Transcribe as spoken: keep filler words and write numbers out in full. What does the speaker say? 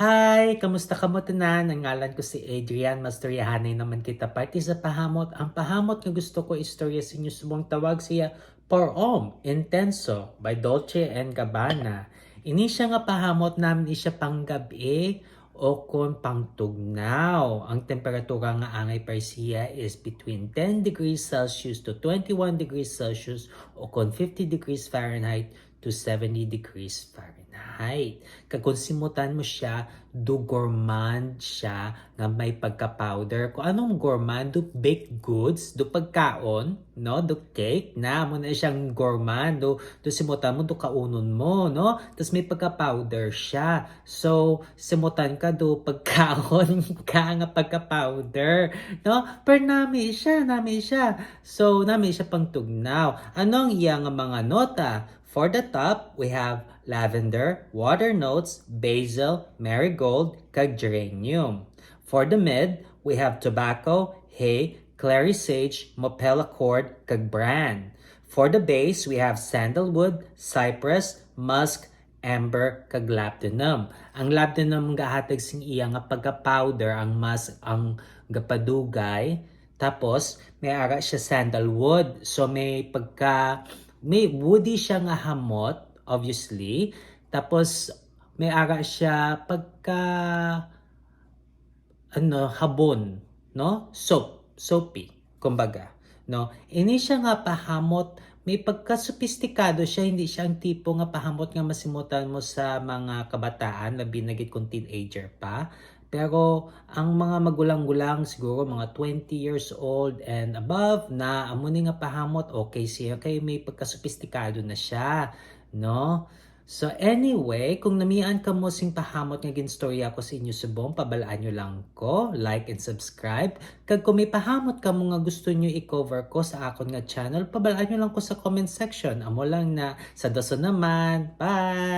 Hi! Kamusta kamo tanan? Ang ngalan ko si Adrian. Mastoryahanay naman kita parte sa pahamot. Ang pahamot nga gusto ko istorya sa inyo subong tawag siya Por-om, Intenso by Dolce and Gabbana. Ini siya nga pahamot namin siya panggab-i o kon pangtugnaw. Ang temperatura nga angay para siya is between ten degrees Celsius to twenty-one degrees Celsius o kon fifty degrees Fahrenheit to seventy degrees Fahrenheit. Kag kung simutan mo siya, do gourmand siya nga may pagka-powder. Kung anong gourmand, do baked goods, do pagkaon, no? Do cake, na mo na siyang gourmand, do, do simutan mo, do kaunon mo, no? Tapos may pagka-powder siya. So, simutan ka, do pagkaon ka nga pagka-powder, no? Pero nami siya, nami siya. So, nami siya pangtugnaw. Ano ang iya nga mga nota? For the top, we have lavender, water notes, basil, marigold, kag geranium. For the mid, we have tobacco, hay, clary sage, mopelacorde, kag bran. For the base, we have sandalwood, cypress, musk, amber, kag labdanum. Ang labdanum ang gahatag sing iya nga pagka-powder, ang musk ang gapadugay, tapos may ara siya sandalwood. So may pagka, may woody siya nga hamot, obviously. Tapos may ara siya pagka, ano, habon, no? Soap, soapy, kumbaga, no? Ini siya nga pahamot, may pagkasopistado siya, hindi siya ang tipo nga pahamot nga masimutan mo sa mga kabataan, labi na gid kung teenager pa. Pero ang mga magulang-gulang, siguro mga twenty years old and above, na amo ni nga pahamot, okay siya kay may pagkasopistado na siya, no? So anyway, kung namian kamo sing pahamot nga ginstorya ko sa inyo subong, pabalaan nyo lang ko, like and subscribe. Kag kung may pahamot kamo nga gusto nyo i-cover ko sa akon nga channel, pabalaan nyo lang ko sa comment section. Amo lang na, sa dason naman. Bye!